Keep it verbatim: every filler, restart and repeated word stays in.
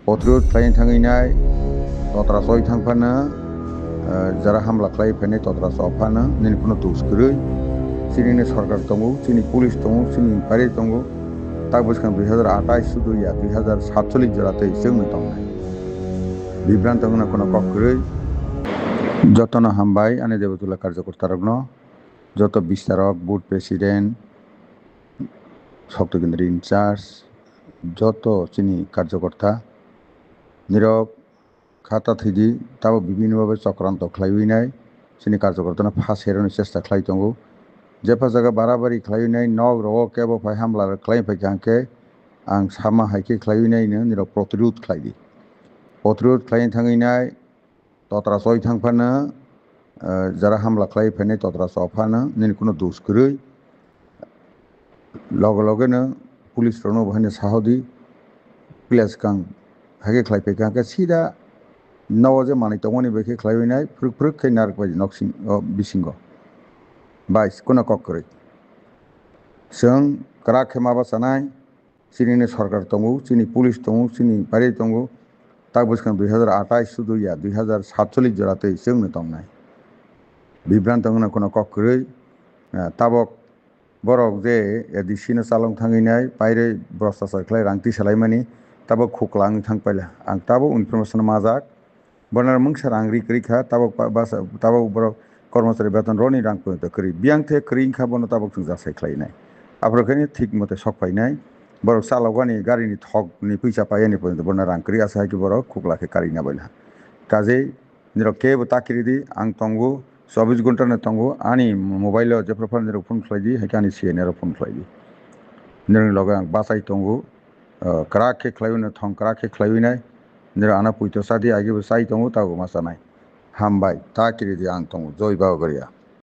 Protirod khlai thangwi nai, totra choi thang phano, eh, jara hamla khlai phainai totra chok phano, nini phano dos kwrwi. Chini ni sorkar tongo, chini police tongo, chini pari tongo. Tak bwskang dui hazar atais sudu ya, dui hazar satchollish jora tei chwngno tongnai. Bibranto wngna kheno kok kwrwi. Jotono hambai ani Debotula karjokortarokno, joto bistarok, board president, Shakti Kendra in charge, joto chini karjokorta, nirok khata thwidi, tabo bibhinno bhabe chokranto khlaiwi nai, chini karjokortano pha seroni chesta khlai tongo. Jepha jaga barabari khlaiwi nai, nok rogo kebo phai hamla khlai phai kha hwnkhe, ang sama hai khe khlaiwi nai no nirok protirod khlai di. Protirod khlai thangwi nai, totra choi thang phano, eh, jara hamla khlai phainai totra chok phano, nini kheno dos kwrwi. Loge loge no police rokno bo haino sahodi, pila swkang hai khe khlai phai kha, hwnkhe sida nogo je manwi tongmani bai khe khlaiwi nai, phwrwk phwrwk khe narwk bai nok sing-, o bisingo. Bai, kheno kok kwrwi. Chwng kwrak khe ma bachanai, chini ni sorkar tongo, chini police tongo, chini pari tongo, tak bwskang dui hazar atais sudu ya, dui hazar satchollish jora tei chwngno tongnai. Bibranto wngna kheno kok kwrwi, eh, tabok borok je A D C no chalong thangwi nai, pairwi bwrwsachar khlai rang tisa laimani, tabok khukla wngwi thang paila. Ang tabok information majak, bono mungsa rang ri kwrwi kha, tabok ba-, basa, tabok borok kormochari beton roni rang kwrwi kwrwi. Biyang the kwrwi wngkha bono tabok chwng jasai khlai nai. Aphuru khe thik mote sok phai nai. Borok chalokani gari ni thok ni puisa pai ani porjonto bono rang kwrwi asa hai khe borok khukla khe karwi na bai na. Kajei nirok kebo ta kiri di, ang tongo, chobbish ghonta no tongo, ani mobile o jephru phano nirok phone khlai di, hai khe ani C N A rok phone khlai di. Nirokni loge ang bachai tongo, ah, kwrak khe khlaiwi no thong, kwrak khe khlaiwi nai, nirok ano poito cha di, age bo chai tongo, tabok ma chanai. Hambai, ta kiri di, ang tongo, Joi Babagoria.